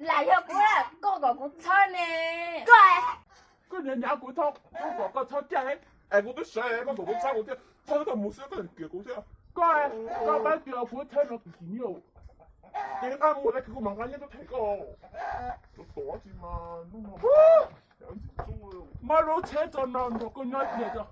Lam yog kuv, koj kom kuv txhob ne. Koj, koj nyav nyav kuv txhob, koj kom koj txhob caj, es kuv twb sawv koj kom kuv txhob kuv thiaj txhob koj mus xwb, koj kiag kuv thiab. Koj, koj pab kiag kuv txhob no kim kim nyob. Ces koj mus lawm kuv mam nqa nyiaj tuaj them koj. Tov tsis mas hnub no muab lub tsheb tso no nrog koj nyob kiag tso.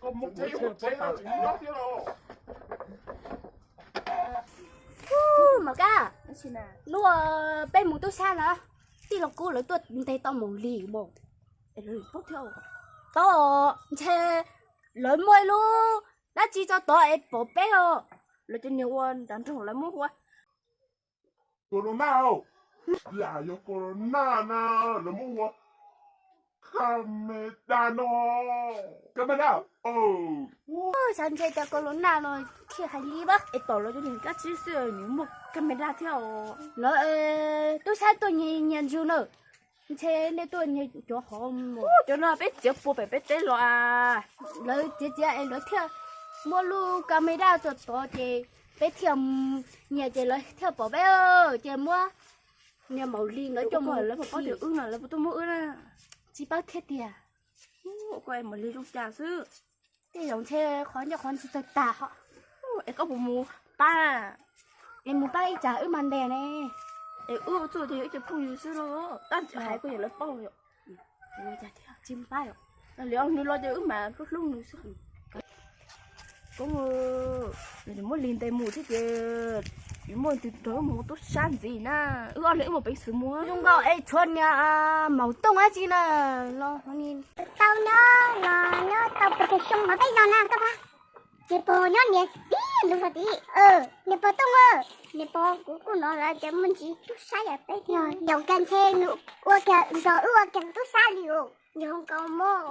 Koj muab kuv tsheb tso tsis nyob thiab los. Mos Kab, hnub peb mus tub sab na, tij laug Kub lawv tuaj ntes tau Maus Lis mas. Tau, ntshe lawv muaj ib lub dab tsi tso tod es pom peb os. Lawv cov niag ua nram nroog lawv muab hu ua corona, lam yog corona na, lawv muab hu ua camera no. Camera. Xav ntshe cov corona no thiaj hais li pab es tom lawv cov niag dab tsi xwb nws muaj camera thiab os. Lawv tub sab tuaj nyiag nyiag ntswg na, ntshe nej tuaj nyiag cov hov mus. Cov no peb txiav puag pem peb teb los as. Lawv txiav txiav es lawv thiaj muab lub camera tso tod ces peb thiaj nyiag ces lawv thiaj pom peb, ces muab niag Maus Lis ntawd coj mus lawv pom pab tias wb no lawv puas tuaj muab wb na. Tsis paub thiab tiag. Koj es Maus Lis zoo cas xwb. Tej zaum ntshe qhov ncauj qhov ntswg tawg tag hos. Es koj puas mus pab? Es mus pab ib tsam wb mas ntes ne. Es wb ua txuj tias wb cov phooj ywg xwb los tab hais koj yog lawv paub yom. Tsis pab yom. Li nws los ces wb mas hlub hlub nws xwb. Koob, nws muab Lis ntes mus thiab ces muaj tus nrog wb mus tub sab ntxiv na. Wb ob leeg wb mus peev xwm mus. Zoo nkaus es tshuav niag Maum Tooj dab tsi na los. Tau nyob los nyob tau pes tsawg xyoo hauv peb zos na koj pab. Niag pog nyob niag tib lub zos tid. Niag pog Tooj, niag pog kuv kuj hnov lawv tias muaj ntsis tub sab yam peb thiab. Yaum kiag ntshe nws ua kiag zos wb ua kiag tub sab li os. Yog nkaus mog.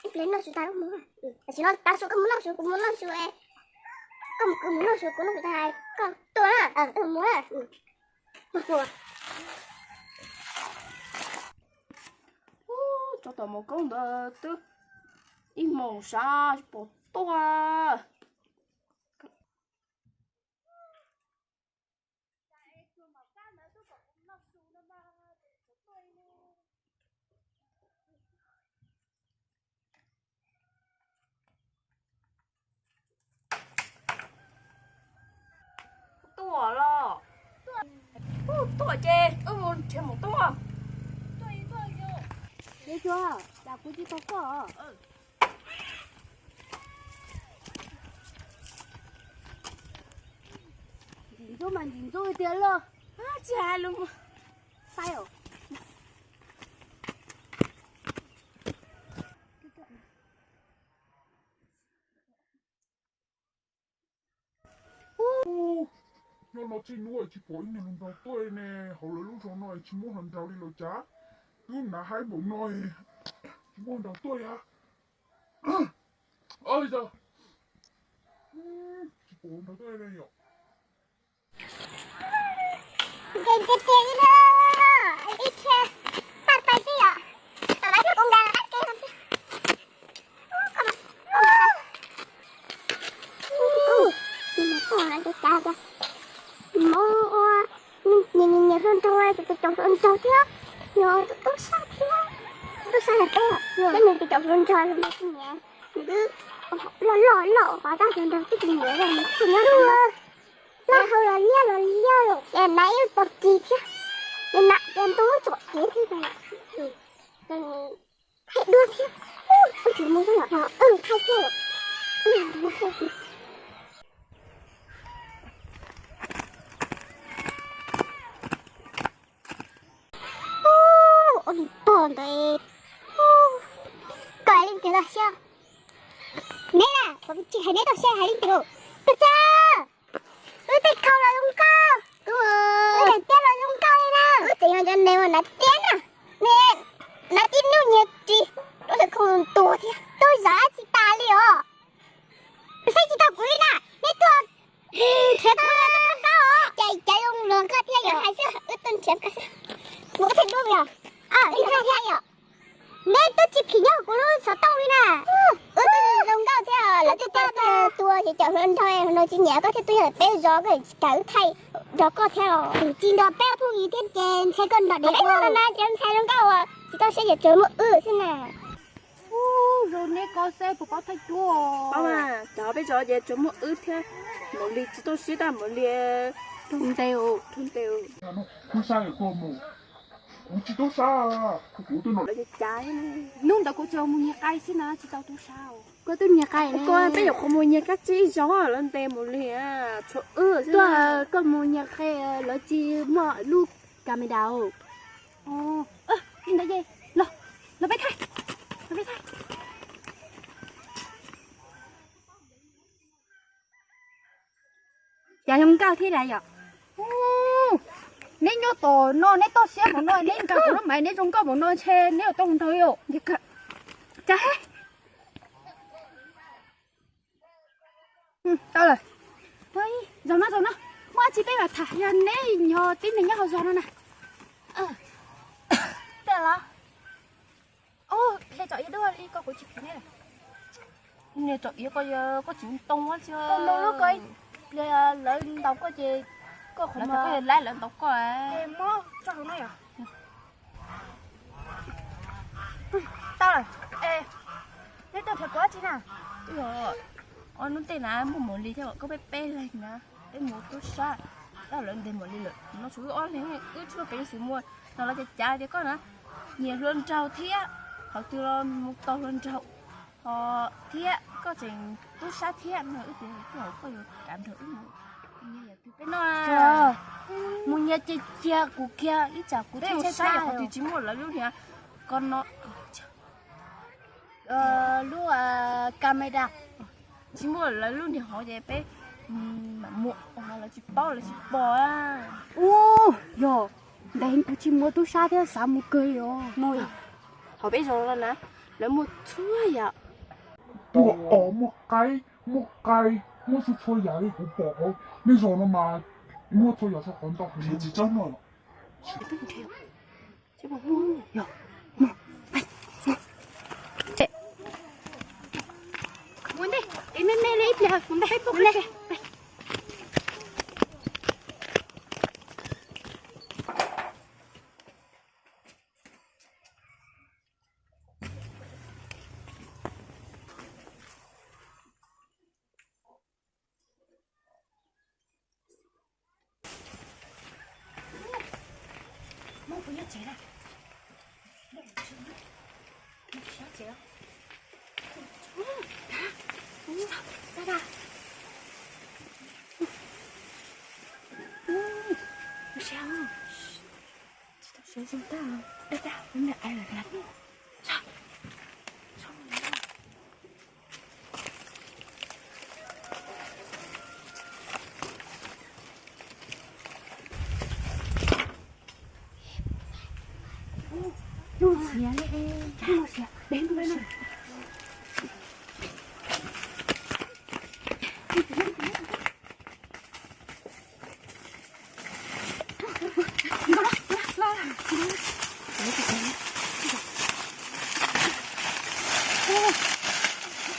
Ib pliag noj su tas mus. Tam sim no tav su koj mus noj su, kuv mus noj su. Koj mus, kuv mus noj su, kuv noj su tas koj tuaj na. Mus na. Ub, tsov tom Maum Koob ntawd twb ib moos sav tsis pom tuaj. Tuaj los. Tuaj ces wb mus nrhiav Maum Tooj. Deb Tsua, cas kuv tsis tau koj? Ntxim ntxub mas ntxim ntxub tiag lauj. Tsis hais lus pais os. Nyob no txij hnub tsis pom ib niag hluas nraug tuaj ne, hauv lawv lub zos no tsis muaj hluas nraug li los cas? Twb hnav haib npaum no tsis muaj hluas nraug tuaj li. Tsis pom hluas nraug tuaj li yom. Tiag tiag li na, ib txhia paj pais twb yom, tam lawv thiab kuv nkas qab ke no thiab. Mus ua nyias nyias hluas nraug, tus caum hluas nraug thiab, yog tus tub sab thiab, tub sab yog peb, yog nws tus caum hluas nraug los nws tsis nyiam, nws twb loj loj loj qhov tab hluas nraug twb tsis nyiam li, nws tsis nyob li. Loj hau los liab los liab lawm, es hnav ib pob kis thiab, es hnav ib ntu tsom kev thiab, thaij duab thiab, ub tsis mus xwb los thaij thiab lawm. Ub, ua li pog ntawd, koj hais leej twg tau siab? Neb na, kuv tsis hais neb tau siab, hais leej twg? Koj txawj, wb tej khau los zoo nkauj, wb daim tiab los zoo nkauj li na, wb tseem yog cov neeg uas hnav tiab na, hnav tib hnub nyias ris, lub xwm khau ntuag thiab, tub zam tsis tas li os. Saib tsis taus kuv li na, neb tuaj nrhiav tau zoo nkauj os, ces cov zoo luag nkauj thiab yog hais xwb, wb tuaj nrhiav nkauj xwb. Kuv thiaj duab yog, wb thiaj thiab yog. Neb twb tsis phim nyob kuv lub xov tooj li na. Wb twb zoo nkauj thiab lawv twb tias koj tua ces cov hluas nraug no tsis nyiam koj thiab, twb yog peb zos koj tsis kam wb thaij nrog koj thiab los tsis nrog peb phooj Thiab ces ntshe koj nrog dev ua na, cov ntxhais zoo nkauj uas tsis tau siab ces tsuas muaj wb xwb na. Ub, zoo nej koj xwb puas paub thawj cuab. Paub mas, cov peb zos ces tsuas muaj wb thiab Maum Lis tsis tau siab tab Maum Lis raug ntes, raug ntes. Tub sab, kuv tsis tub sab, kuv twb no. Hnub ntawd kuv tsuas mus nyiag qai xwb na, tsis tau tub sab. Koj twb nyiag qai, koj peb yuav qhuas mus nyiag kab tsib zoo lawv ntes Maum Lis, tshuav wb xwb. Tuaj koj mus nyiag qai, lawv tsis muaj lub camera. Li ntawd ces los, los peb thaij, los peb thaij. Cas zoo nkauj thiab yom. Neb nyob tom no neb toj siab npaum no, neb nkag kuv lub maiv neb zoo nkauj npaum no ntshe neb yuav tau nrog yom. Cas he. Tau lawm. Zos no, zos no, muaj dab tsi peb mam tham, yog neb yog tib neeg nyob hauv zos no na. Tej los. Hle tsom iav dua li ko kuv tsis phiv ne. Niag tsom iav ko yog koj tsis ntoo tsis ntoo lub ko, lawv ntaus koj ces koj qhov no koj laib lawv ntaus koj. Muab tso hauv no yom. Tau lawm. Neb tuaj nrhiav kuv dab tsi na? Ob hnub tej na muaj Maum Lis thiab koj peb peb leeg na, peb mus tub sab, tab lawv ntes Maum Lis lawm no tshuav wb ob leeg, wb tsis muaj peev xwm mus no los cav cav tias koj na nyiam hluas nraug thiab, qhov twg los mus tos hluas nraug, ho thiab koj tseem tub sab thiab no wb tias koj yuav kav nrog wb mus nyiag yam twg peb noj. Mus nyiag cia cia kuv kiag ib tsam kuv tsis mus saib yog qhov twg tsis muaj lawv lub niag ko no. Lub camera. Tsis muaj lawv lub niag hov ces peb mam mus, lawv tsis paub lawv tsis pom. Ub, yog ntev kuv tsis mus tub sab thiab xav mus kawg li os. Mus, hauv peb zos no na, lawv muaj txhua yam. Muaj os, muaj qaib, muaj qai, muaj txhua txhua yam li kuv pom hauv nej zos no mas muaj txhua yam txhua qhov ntau heev tsis tsob no. Mus ntej, es me me li ib pliag kuv npaj peb poj qab ke. Muaj puas yog tsev na?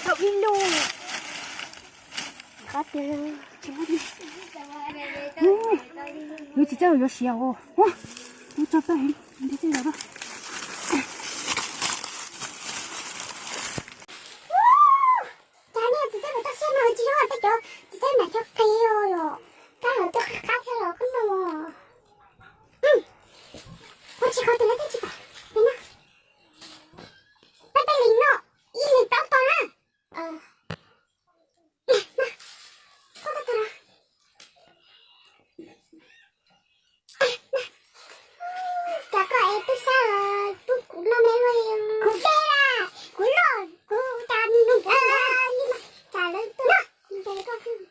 Tau ib lub. Qab tiag. Lub tsis txawj yuav siav os. Ua, ua tso paj heev, nti txawj yuav. Cas nej tsis txawj mus toj siab no tsis zoo peb cov tsis txawj mam cov qis os yom. Kab hawm tuaj qab thiab los koj no. Ua tsis qhov twg no thiaj tsis pom li na. Peb peb li no, ib li plaub tog na. Cas koj es tub sab los pub kuv noj me luaj li. Kuv teb la, kuv loj, kuv tas nug li mas cas lawv tuaj noj ntes koj xwb.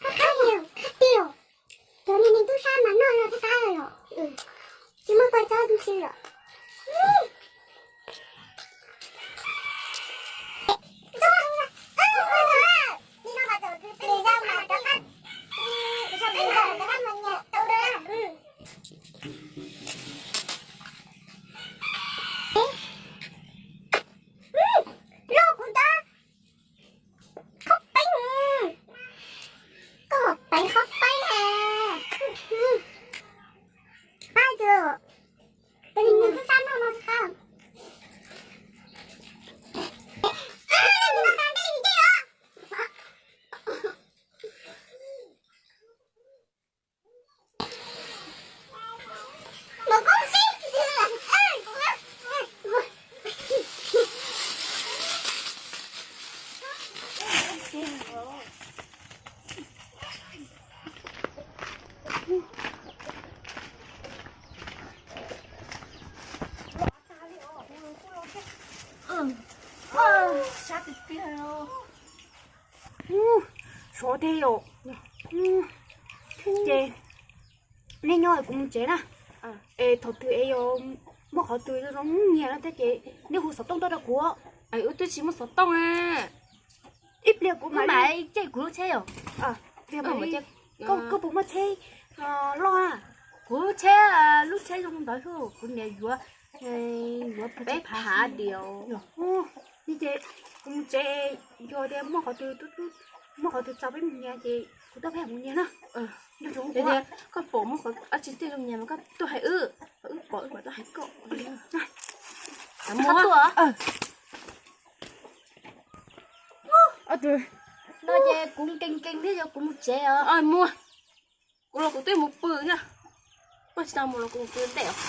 Qab qab li, qab tiag. Cov niag neeg tub sab mas noj no qab qab li os. Tsis muaj poj txob tub si os. Loj kuv ntag. Qhov peeb, koj qhov peeb, qhov peeb na. Sov deb os. Ces nej nyob es kuv mus tsev na. Es thaum twg es yog muaj qhov twg zoo zoo nyiag no thiab ces nej hu xov tooj tuaj rau kuv. Wb twb tsis muaj xov tooj na. Ib pliag kuv mam li caij kuv lub tsheb os. Koj puas muaj tsheb loj na? Kuv lub tsheb, lub tsheb zoo ntawd xwb, kuv niam yuav, yuav peb phav diam. Ces kuv mus tsev, yog tias muaj qhov twg, muaj qhov twg txaus peb mus nyiag ces kuv tuaj peb mus nyiag na. Koj pom muaj qhov dab tsi tej zoo nyiag mas koj tuaj hais wb, wb pom wb mam tuaj hais koj. Mus. No ces kuv nkees nkees thiab, yog kuv mus tsev os. Mus, kuv los kuv twb mus pw thiab. Koj tsis tau mus los kuv mus pw ntej os.